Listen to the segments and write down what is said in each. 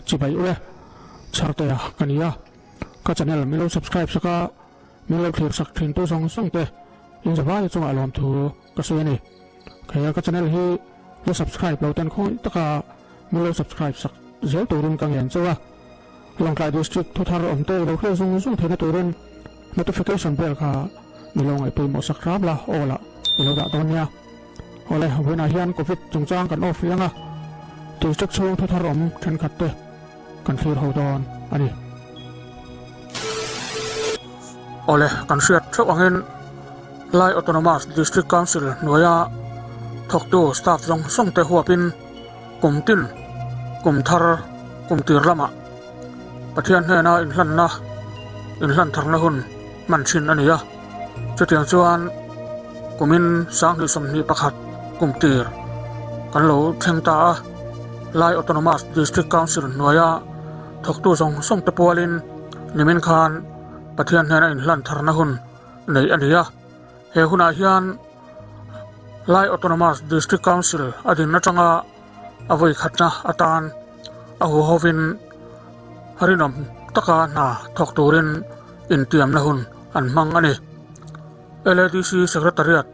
Chibai ule Chhartea ka ni a, ka channel min lo subscribe sak a, min lo thlir sak thin tu zawng zawng te in zavai chungah lawmthu ka sawi a ni. Khaia ka channel hi la subscribe lo ten khawi taka min lo subscribe sak zel turin ka ngen chauh a, Lawngtlai District thuthar awm te lo hriat zung zung theihna turin notification bell kha mi lo ngaihpawimawh sak hram la aw lah i lo dah dawn nia. Awle, vawiinah hian Covid chungchang kan off rih ang a, District chhung thuthar awm thenkhat te kan thlir ho dawn a ni. Awle, kan hriat theuh angin Lai Autonomous District Council hnuaia thawktu staff zawng zawng te huapin kum tin kum thar kum tir lamah Pathian hnena inhlanna inhlan tharna hun hman thin a ni a. Chutiang chuan kumin 2021 kum tir kan lo thleng ta a, Lai Autonomous District Council hnuaia thawktu zawng zawng te pualin nimin khan Pathian hnena inhlan tharna hun neih a ni a. He hunah hian Lai Autonomous District Council a din atanga a vawi khatna atan a huhovin rinawm taka hna thawk turin intiamna hun an hmang a ni. LADC Secretariat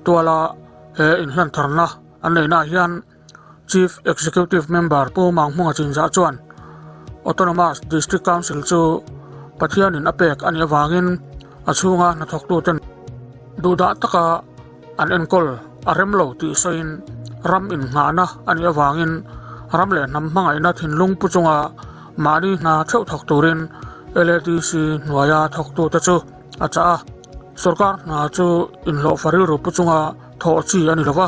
tuala he inhlan tharna an neihnaah hian Chief Executive Member Pu Manghmunga Chinzah chuan Autonomous District Council chu Pathianin a pek a nih avangin a chhunga hnathawktuten duhdah taka an enkawl a rem lo tih sawiin ram innghahna a nih avangin ram leh hnam hmangaihna thinlung pu chunga mahni hna theuh thawk turin LADC hnuaia thawktute chu a chah a. Sorkar hna chu inhlawhfa rilru pu chunga thawh chi a ni lo va,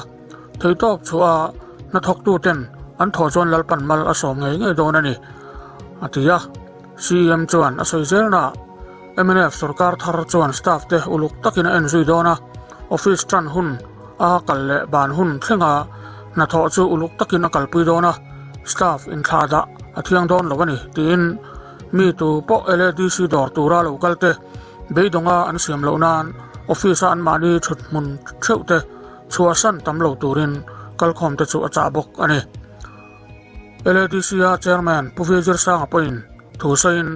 theihtawp chhuah a hnathawktuten an thawh chuan Lalpan mal a sawm ngei ngei dawn a ni, a ti a. CEM chuan a sawi zelnaah mnf sorkar thar chuan staff te uluk takin a en zui dawn a, office tan hun a kal leh ban hun thlenga hnathawh chu uluk takin a kalpui dawn a, staff inthlah dah a thiang dawn lo a ni tiin mi tu pawh LADC dawr tura lo kal te beidawnga an siam loh nan office a anmahni thut hmun theuh te chhuahsan tam lo turin kalkhawm te chu a chah bawk a ni. LADC-a Chairman Pu Vizirsanga pawhin thu sawiin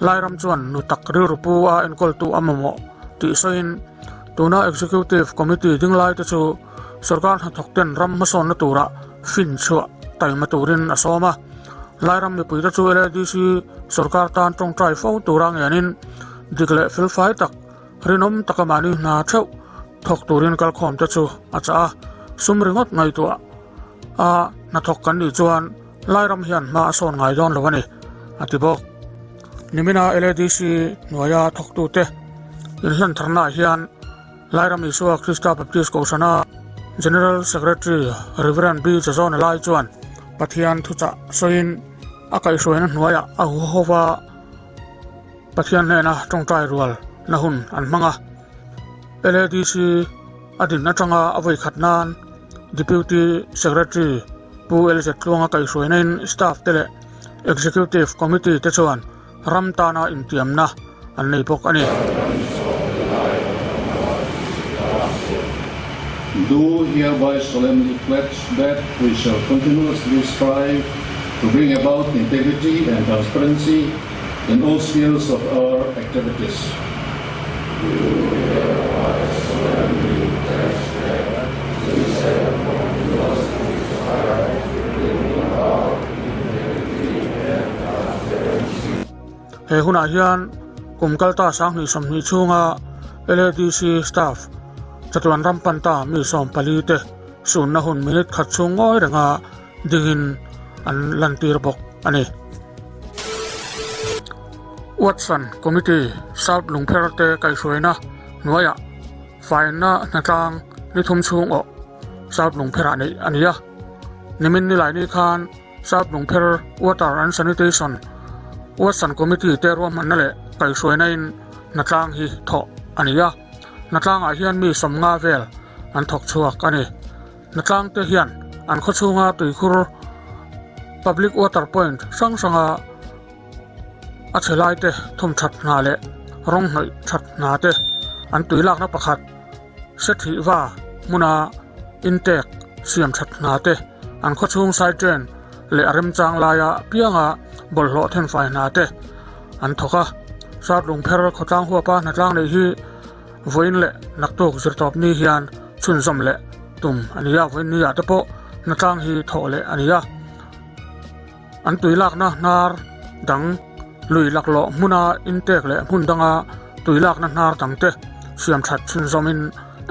Lairam chuan nu tak rilru pu a enkawltu a mamawh tih sawiin tuna Executive Committee ding laite chu sorkar hnathawkten ram hmasawnna tura fin chhuah taima turin a sawm a. Lairam mipuite chu LADC sorkar tan tawngtai fo tura ngenin dik leh felfai tak rinawm taka mahni hna theuh thawk turin kalkhawmte chu a chah a, sum ringawt ngaihtuah a hnathawk kan nih chuan Lairam hian hma a sawn ngai dawn lo a ni, a ti bawk. Nimina LADC hnuaia thawktute inhlan tharnaah hian Lairam Isua Krista Baptist Kohhrana General Secretary Rev. B. Jazawna lai chuan Pathian thuchah sawiin a kaihhruaina hnuaiah a huhova Pathian hnena tawngtai rual na hun an hmang a. LADC a din atanga a vawi khat nan Deputy Secretary Pu LZ Tluanga kaihhruaina in staff te leh Executive Committee te chuan ram tana intiamna an nei bawk a ni. Do hereby solemnly pledge that we shall continuously strive to bring about integrity and transparency in all spheres of our activities. He hunah hian kum kalta 2020 chhunga LADC staff chatuan ram panta mi 14 te sunna hun minute khat chhung ngawi renga dingin an lantir bawk a ni. Watson Committee South Lungpher te kaihhruaina hnuaiah faina hnatlang ni thum chhung awh South Lungpherah neih a ni a. Nimin nilai ni khan South Lungpher Water and Sanitation Watson Committee te ruahmanna leh kaihhruaina in hnatlang hi thawh a ni a. Hnatlangah hian mi 50 vel an thawk chhuak a ni. Hnatlang te hian an khawchhunga tuikhur Public Water Point hrang hranga a chhe lai te thawm that hna leh rawng hnawih that hna te an tui lakna pakhat se thih va hmuna intek siam that hna te an khawchhung side drain. leh a remchang laia pianga bawlhhlawh thenfai hna te an thawk a. Satlungpher khawtlang huapa hnatlang neih hi vawiin leh naktuk zirtawp ni hian chhunzawm leh tum a ni a, vawiin ni ah te pawh hnatlang hi thawh leh a ni a. An tui lakna hnar dang lui laklawh hmuna intek leh hmun danga tui lakna hnar dang te siam that chhunzawmin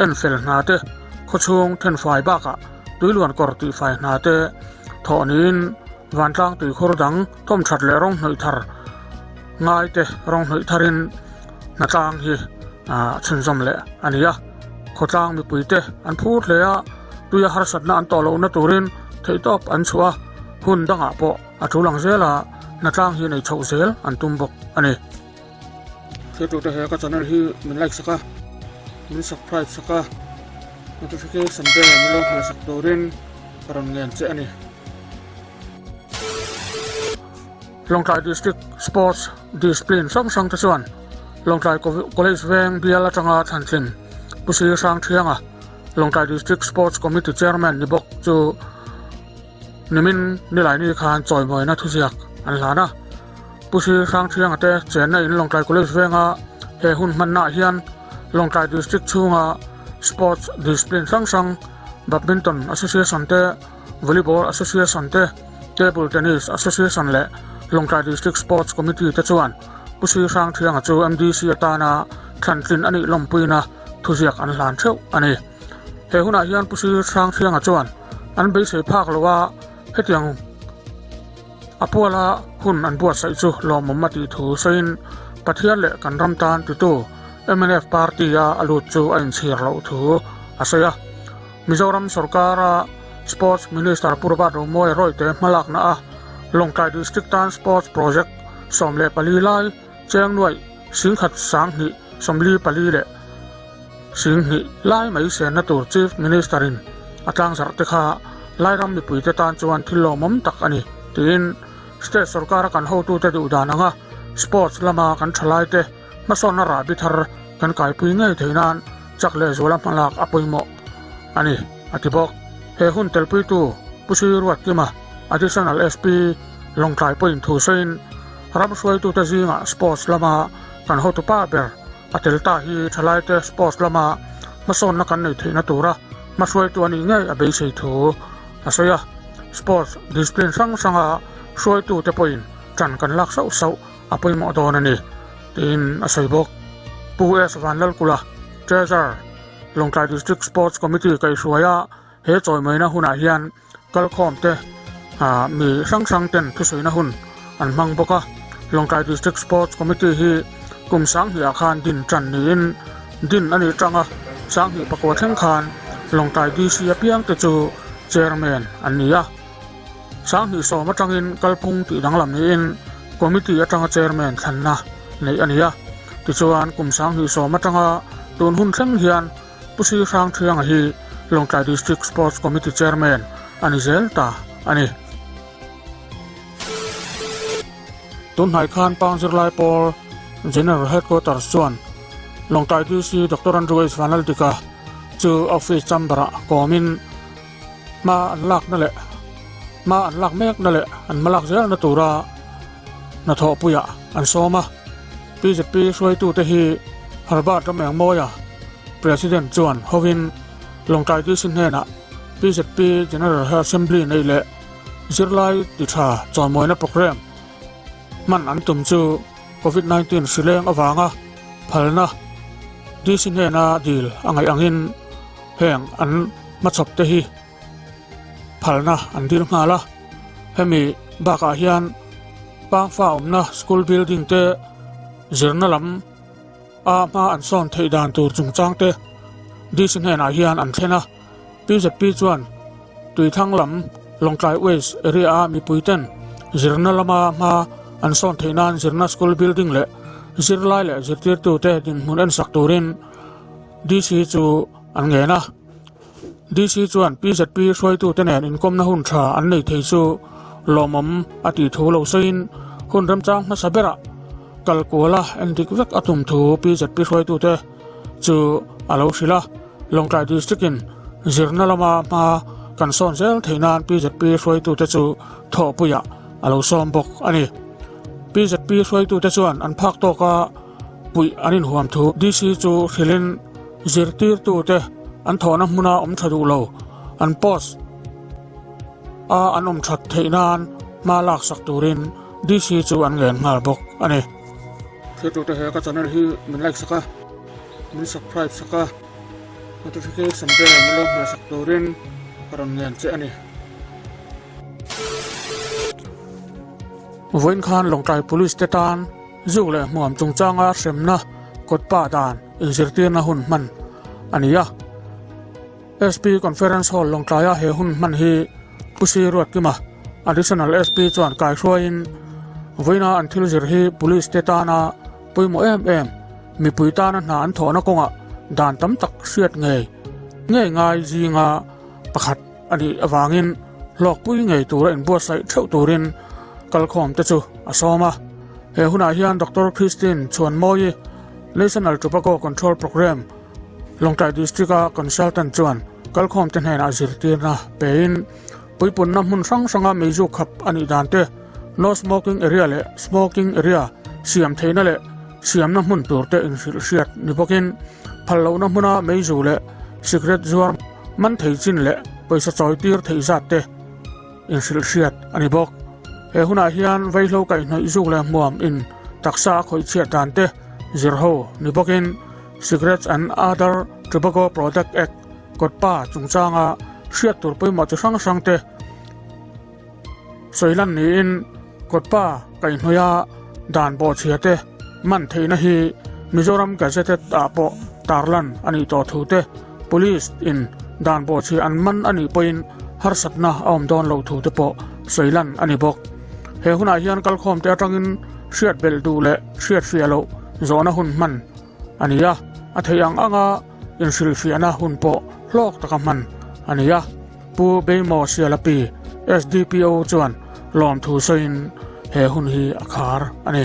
enfel hna te, khawchhung thenfai bakah tui luan kawr tihfai hna te thawh niin vantlang tuikhur dang thawmthat leh rawng hnawih thar ngai te rawng hnawih tharin hnatlang hi chhunzawm leh a ni a. Khawtlang mipuite an phur hle a, tuia harsatna an tawh lohna turin theihtawp an chhuah a, hun dangah pawh a tul ang zel a, hnatlang hi nei chhoh zel an tum bawk a ni. Thiltute he ka channel hi min like sak a, min subscribe sak a, notification bell min lo hmeh sak turin ka rawn ngen che a ni. Lawngtlai District Sports Discipline hrang hrang te chuan Lawngtlai College veng bial atanga thlantlin Pu Sir Hrangthianga, Lawngtlai District Sports Committee Chairman ni bawk chu nimin Nilaini khan chawimawina thuziak an hlan a. Pu Sir Hrangthianga te chenna in Lawngtlai College venga he hun hmannaah hian Lawngtlai District chhunga Sports Discipline hrang hrang Badminton Association te, Volleyball Association te, Table Tennis Association leh Lawngtlai District Sports Committee te chuan Pu Sri Hrangthianga chu MDC atana thlantlin a nih lawmpuina thuziak an hlan theuh a ni. He hunah hian Pu Sri Hrangthianga chuan an beisei phak lo a, hetiang a puala hun an buatsaih chu lawmawm a tih thu sawiin Pathian leh kan ram tan titu mnf party-a a lut chu a inchhir loh thu a sawi a. Mizoram sorkara Sports Minister Pu Robert Romawia Royte hmalakna a Lawngtlai District tan Sports Project 14 lai cheng nuaih 10 sanghnih 44 leh 20 lai mai senna tur Chief Minister in a tlangzarh te kha Lairam mipuite tan chuan thil lawmawm tak a ni tiin State sorkara kan hotute duh dan anga Sports lama kan thalaite hmasawnna rahbi thar kan kaipui ngei theih nan chak leh zuala hmalak a pawimawh a ni, a ti bawk. He hun telpuitu Pu Sri Ruatkima, Additional SP, Lawngtlai pawhin thu sawiin, ram hruaitute zingah sports lama kan hotupa ber a tel ta hi thalaite sports lama hmasawnna kan nei theihna tura hmahruaitu a nih ngei a beisei thu a sawi a. Sports discipline hrang hranga hruaitute pawhin ṭan kan lak sauh sauh a pawimawh dawn a ni, tiin a sawi bawk. Pu S. Vanlalkula, Treasurer, Lawngtlai District Sports Committee kaihhruaia he chawimaina hunah hian kalkhawmte mi hrang hrang ten thusawiina hun an hmang bawk a. Lawngtlai District Sports Committee hi kum sanghnih ah khan din tan niin din a nih tang a, sanghnih pakua thleng khan Lawngtlai DC apiangte chu Chairman an ni a. Sanghnih sawm atangin kalphung tih danglam niin Committee atanga Chairman thlanna neih a ni a. Tichuan kum sanghnih sawm atanga tun hun thleng hian Pu Sri Hrangthianga hi Lawngtlai District Sports Committee Chairman a ni zel ta a ni. Tunhnai khan Pang Zirlai Pawl General Headquarters chuan Lawngtlai DC Doctor Andrew H Vanlaldika chu office chamber-ah kawmin Hma an lakna leh hma an lak mekna leh an hmalak zelna tura hnathawhpuiah an sawm a. PZP hruaitute hi Herbert Ramengmawia, President chuan hovin Lawngtlai DC hnenah PZP General Assembly neih leh zirlai ti tha chawimawina programme hman an tum chu Covid 19 hrileng avanga phalna DC hnena dil a ngaih angin heng an hmachhawp te hi phalna an dil nghal a, hemi bakah hian pangfa awmna school building te zirna lam a hma an sawn theih dan tur chungchang te DC hnenah hian an thlen a, PZP chuan Tuithlang lam Lawngtlai West area a mipui ten zirna lama hma an sawn theih nan zirna school building leh zirlai leh zirtirtu te dinhmun ensak turin DC chu an ngen a. DC chuan PZP hruaitute nen inkawmna hun tha an nei thei chu lawmawm a tih thu lo sawiin hun remchang hmasa berah kal kuala endik vek a tum thu PZP hruaitute chu a lo hrilh a. Lawngtlai District-in zirna lama hma. kan sawn zel theih nan PZP hruaitute chu thawhpuiah a lo sawm bawk a ni. PZP hruaitute chuan an phak tawka puih an inhuam thu DC chu hrilhin zirtirtute an thawhna hmuna awm tha duh lo an post a an awm that theih nan hma laksak turin DC chu an ngen nghal bawk a ni. Thirtute he ka channel hi min like sak a, min subscribe sak a, notification bell min lo hmeh sak turin ka rawn ngen che a ni. Vawiin khan Lawngtlai Police te tan zuk leh hmuam chungchanga hremna kawtpa dan inzirtirna hun hman a ni a. SP Conference Hall Lawngtlaia he hun hman hi Pu Si Ruatkima, Additional SP chuan kaihruaiin vawiina an thil zir hi Police te tana pawimawh em em, mipui tana hna an thawhna kawngah dan tam tak hriat ngei ngei ngai zinga pakhat a nih avangin hlawkpui ngei tura inbuatsaih theuh turin kalkhawm te chu a sawm a. He hunah hian Doctor Christine Chhuanmawii, National Tobacco Control Programme, Lawngtlai District-a Consultant chuan kalkhawmte hnenah zirtirna pein puipunna hmun hrang hranga meizu khap a nih dan te, No Smoking Area leh Smoking Area siam theihna leh siamna hmun tur te inhrilh hriat ni bawkin phal lohna hmuna meizu leh sikret zuar man thei chin leh pawisa chawi tir theih zat te inhrilh hriat a ni bawk. He hunah hian vaihlo kaihhnawih zuk leh hmuam in taksa a khawih chhiat dan te zirho ni bawkin Cigarettes and Other Tobacco Product Act kawtpa chungchanga hriat tur pawimawh chi hrang hrang te sawi lan niin kawtpa kaihhnawih a dan bawhchhia te man theihna hi Mizoram Gazetted ah pawh tarlan a nih tawh thu te Police in dan bawhchhia an man a nih pawhin harsatna a awm dawn loh thu te pawh sawi lan a ni bawk. He hunah hian kalkhawm te atangin hriat belh duh leh hriat fiah loh zawhna hun hman a ni a, a theih ang anga inhrilhfiahna hun pawh hlawk taka hman a ni a. Pu Beimo Sialapi, SDPO chuan lawmthu sawiin he hun hi a khar a ni.